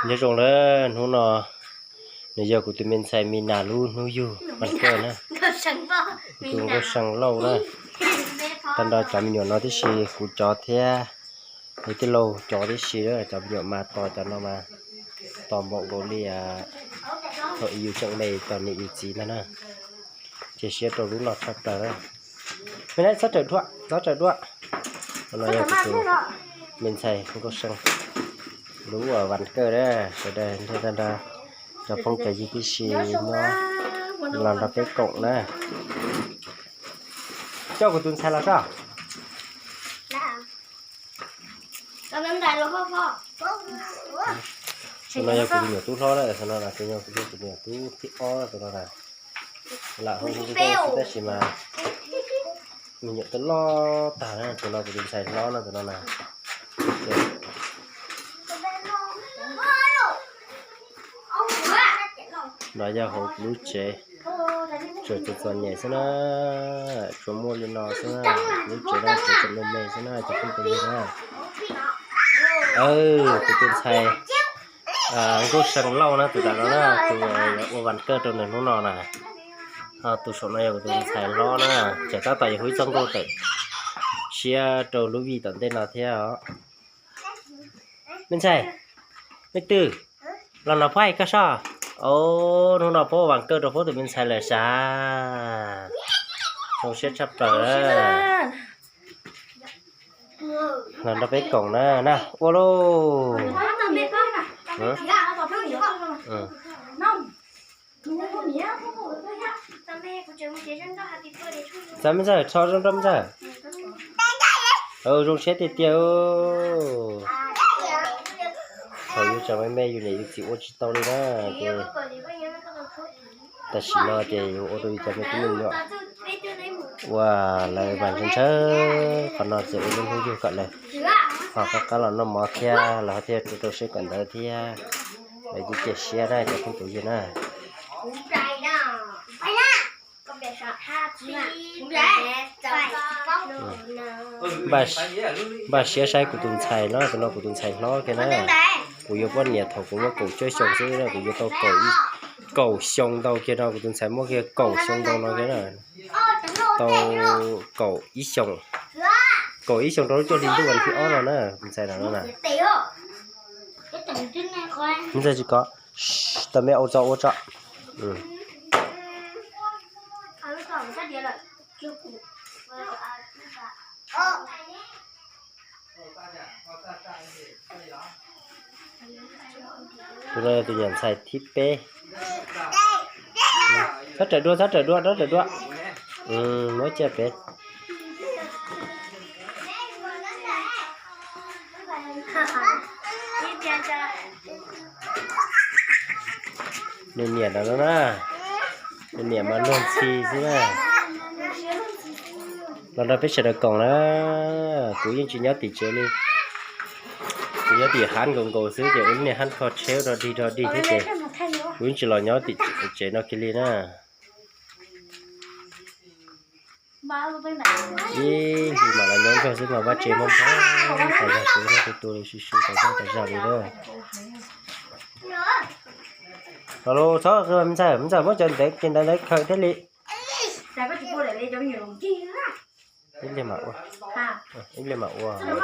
Nyob zoo lawm, hnub no nws yog kuv tus me ntxhais Me Nas lub hnub yug vas kawj na, kuv tus Nkauj See Lauj na. Tag nrho cov me nyuam no tib si, kuv cov thiab, nws tij laug cov tib si, cov me nyuam mas tos cov no mas tos npaum nkaus li thaum yus tseem me tos niam yus txiv ntag na. Ces siab rau lub no tshaj plaws na. Me na, txhob rawm dua, txhob rawm dua. No yog kuv tus me ntxhais Nkauj See lub vas kawj na, sawv daws nrog tag nrho cov phooj cov ywg tib si nyob los nrog peb koom na. Coj kuv tus ntxhais los soj. Tus no yog kuv tus me nyuam tub hlob na, tus no na, tus no yog kuv tus me nyuam tub thib ob, tus no na. Lam hu hu nkauj xwb tab sis mas me nyuam twb loj tag na, tus no kuv tus ntxhais hlob no, tus no na. No yog hauv lub tsev, tsuas txom txom nyem xwb na, tsuas muaj li no xwb na, lub tsev no tsuas tseem me me xwb na, cov phooj cov ywg na. Kuv tus ntxhais Nkauj See Lauj na, tus tas no na, tus ua vas kawj rau nws hnub no na. Ho tus saum no yog kuv tus ntxhais hlob na, tseem tab tom yuav hu ib txoj nkauj tawm siab rau lub vij tom ntej no thiab os. Me ntxhais, me twg los no phob hais koj soj. Au, hnub no phob ua vas kawj rau phob tus me ntxhais lawm sav. Zoo siab tshaj plaws. Los nrog peb koom na, na, ua lauj. Txav me ntxawg, tso zoo rau me ntxawg. Zoo siab tiag tiag. Thaum yus tseem me me yus niam yus txiv ua tsis tau li na, ces tam sim no ces yus ua rau yus cov me tub me nyuam ua, lawv mas ntshaw ntshaw, qhov no ces ua lub hnub yug kom lawv ho qab qab los noj mov thiab, lawv ho thiaj rau rau siab kawm ntawv thiab, lawv cia cia siab na cov phooj cov ywg na. Npaj siab saib kuv tus ntxhais no, tus no kuv tus ntxhais hlob kiag na. Kuv yuav poj niam thaum kuv muaj kaum cuaj xyoo xwb, kuv yuav tau kaum xyoo ntau kiag no, kuv tus ntxhais muaj kiag kaum xyoo ntau no kiag na. Tau kaum ib xyoos, kaum ib xyoos rau lub cuaj hli ntuj vas thib ob no na, tus ntxhais no na. Ntxhais tsis kov, tau me ua tso ua tso. Tus no yog tus nyuam ntxhais thib peb. Txhob rawm dua, txhob rawm dua, txhob rawm dua. Muab cia pem. Nws niam ntawd no na, nws niam mas luag ntxhi xwb na. Los nrog peb sawv daws koom na, kuv yeej tsis nyob tim tsev li. Kuv nyob tim hab nkaus nkaus xwb ces ua lub niag hab kho tsheb rog dig rog dig thiab ces kuv yeej tsis los nyob tim tsev no kiag li na. Ib hlis mam los nyob nrog xwb mas vaj tsev mob mob, tas zog tsis nrog tus tus li, sib sib tas zog tas zog li lawm. Los los txhob qw me ntxawg, me ntxawg muab cov ntev ces ntawd ntawd khaws thiaj li. Ib pliag mam ua, ib pliag mam ua. Txhob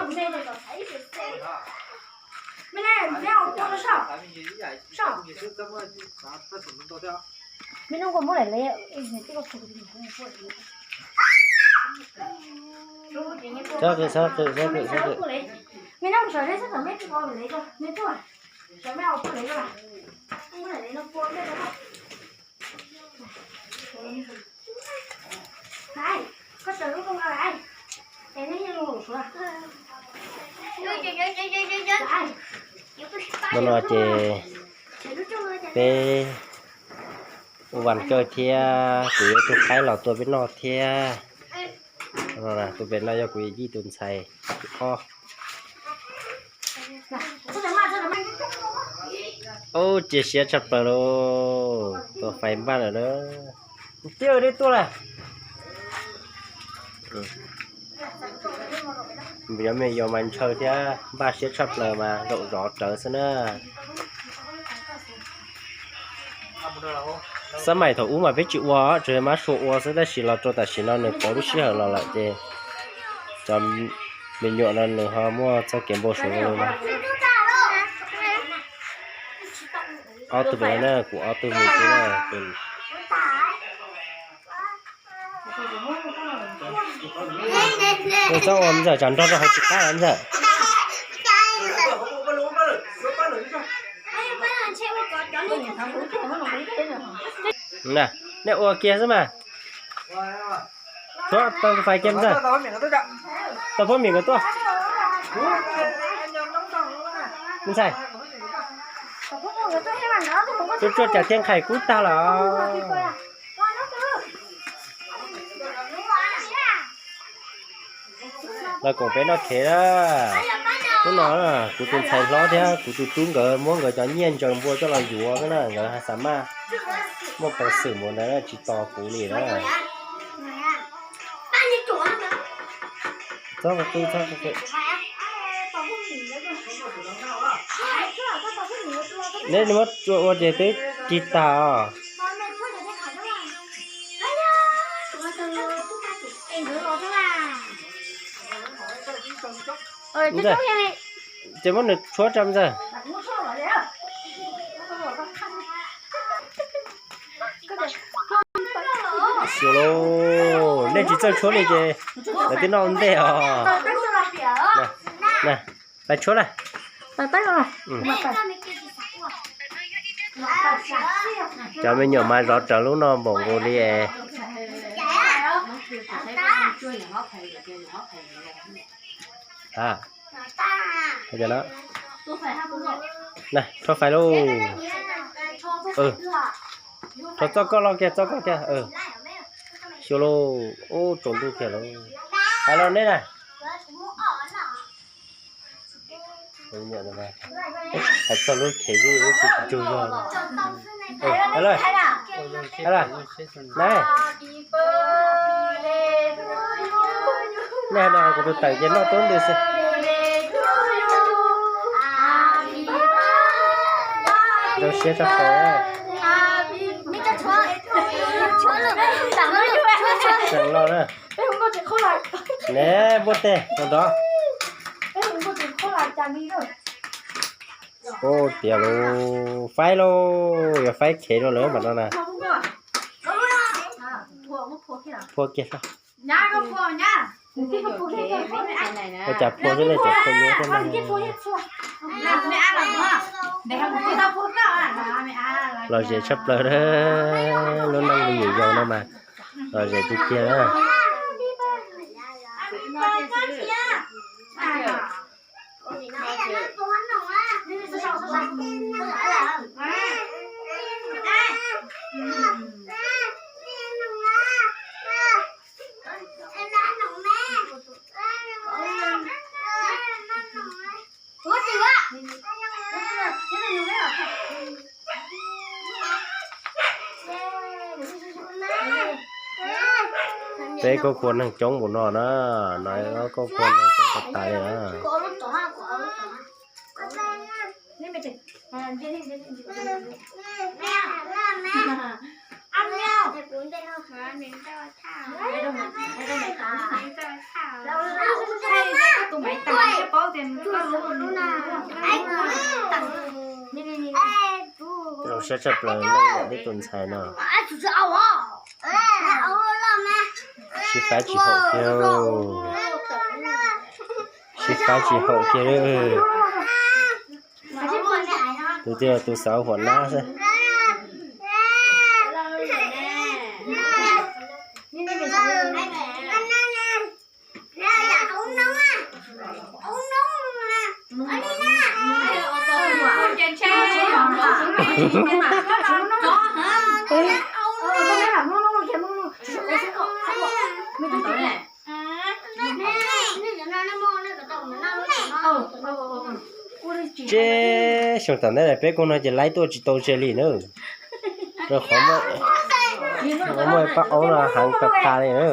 qw, txhob qw, txhob qw, txhob qw. Hnub no ces peb ua vas kawj thiab kuv yuav tus qaib los tua peb noj thiab. Tus pem no yog kuv yij tus ntxhais ob. Ub, cia siab tshaj plaws lauj, tua fais npaj lawm na. Tiag, dej tuaj lawm. Yog me nyuam mas ntshaw thiab npaj siab tshaj plaws mas zaum zov rawv xwb na. Xab maim thaum ub mas peb tsis ua, tsuas yog mab sua ua xwb, tab sis los rau tam sim no nws pauv lub sij hawm los lawm ces cov me nyuam no nws ho muaj txoj kev npau suav zoo li no. Ob tug pem no na, kuv ob tug me tub na. Txhob ua ntxawm, tsam nrog rau hauv tsis qab lawm ntxawm. Nej ua kiag xwb mas. Tshuab tau fais kiag ntxawm. Tau phob mim nkawd tuaj. Me ntxhais, tsuag tsuag cas tiaj nqhais kub tag lawm. Los koom peb noj khev na. Hnub no kuv tus ntxhais hlob thiab kuv tus tub nkawd muab nkawd cov nyiaj ntsaws npua coj los yuav na, nkawd xav maj muaj peev xwm mus ntawd tsis tos kuv li na. Txhob qw, txhob qw. Neb muab ua ces twb tig tag os. Ces muab nws tshuab tso ntxawg. Xyov lauj, nej tsis txawj tshuab li ces lawv twb noj ua ntej os. Pais tshuab na. Cov me nyuam mas zov rawv lub no npaum nkaus li. Rho fais lauj. Rho txoj koj loj kiag, txoj koj kiag. Xyov lauj, ub tsaus ntuj kiag lauj. Hais los nej na. Hais txog lub khev tib tsis tsaug zog. Hais los, hais los, na. Nej hais no kuv tus tawm ces noj tub ntws xwb. Zoo siab tshaj plaws. Seem los na. Ne npua teg no nrov. Ub, tiag lauj, faib lauj, yog faib khev rau lawm mas no na. Phua kiag tso. Ua cas phua xwb ne, tseem phua nyuaj thiab ne. Lom zem tshaj plaws na, lub neej me nyuam yaus no mas lom zem tiag tiag na. Peb koj khua neeg coob npaum no na, no koj khua neeg coob tas tas li na. Zoo siab tshaj plaws nej tus ntxhais no. Sib faib tsis haum kiag, sib faib tsis haum kiag. Tus twg tus xav huam nab xwb. Tsev xyoo tam ntej peb koom no ces laib tuaj tsis tau ze li na. Rau qhov muaj pab aub no heev tas tas li na.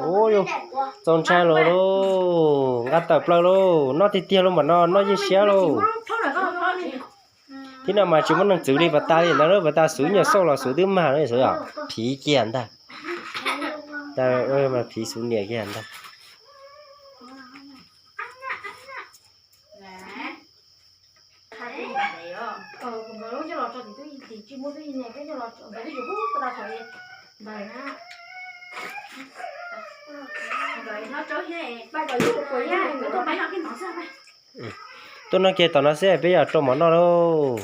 Ub, txaus ntshai lawm lauj, nqa tawm plaws lauj, noj tiag tiag lauj, npaum no noj yeej siab lauj. Thiab no mas tsis muaj neeg txwv li pas tas li ntawd, pas tas xuv nyuam xauj los xuv twb mag li xwb os, phiv kiag ntag. Phiv xuv niam kiag ntag. Tuaj no kiag tom no xwb peb yuav rau mov noj lauj.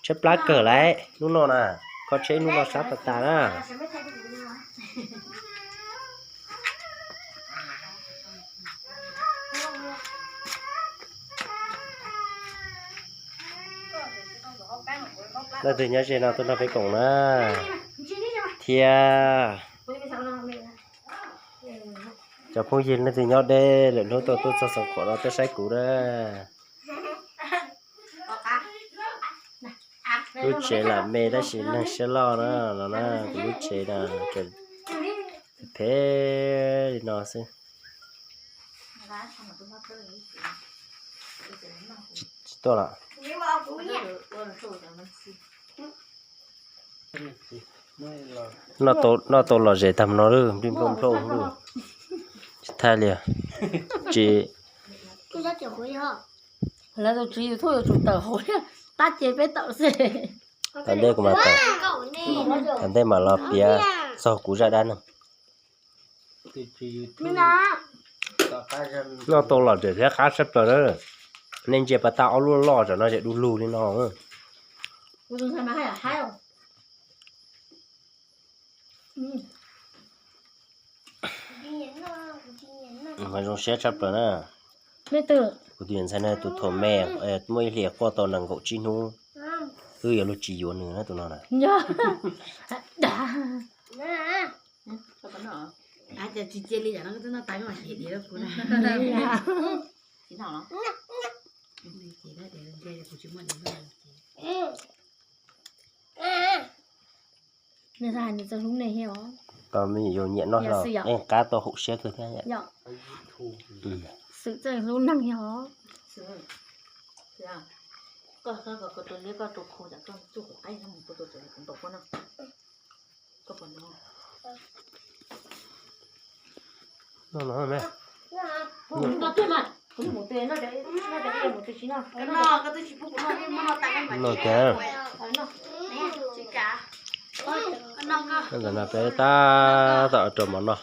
Tshaib plab kawg lauj hnub no na, kho tsheb hnub no sab tas tas na. Leej twg nyob ze no tuaj nrog peb koom na. Thiab cov phooj ywg leej twg nyob deb lwm hnub tuaj tuaj txog Xoom Khuam no tuaj saib kuv na. Lub tsev lam me tab sis neeg siab loj na, no na, kuv lub tsev na, phem li no xwb. Tsis tuaj los. Noj tau lom zem tag mus no lawm, nplij nploj nploj lawm. Tsis thaj li. Tsis. Lawv tus tswv YouTube yuav tsum tawm hauv, tab ces peb tawm xwb. Tom ntej kuv mam tawm, tom ntej mam los piav txog kuv zaj dab neeg. Noj tau lom zem thiab qab tshaj plaws na. Nej ntsia pas tas ob lub loj zom no ces du lug li no. Mas zoo siab tshaj plaws na. Kuv tus yawm ntxhais no tus thaum me, muaj ib hlis quaj tau nees nkaum tsib hnub, wb yuav luag tsis yuav nws na tus no na. Tau me nyuam yaus nyiam noj hlo, qab tau haum siab kawg thiab. Xwm txawj hlub neeg yog. No tiag. Ntawm no peb tab tom rau mov noj.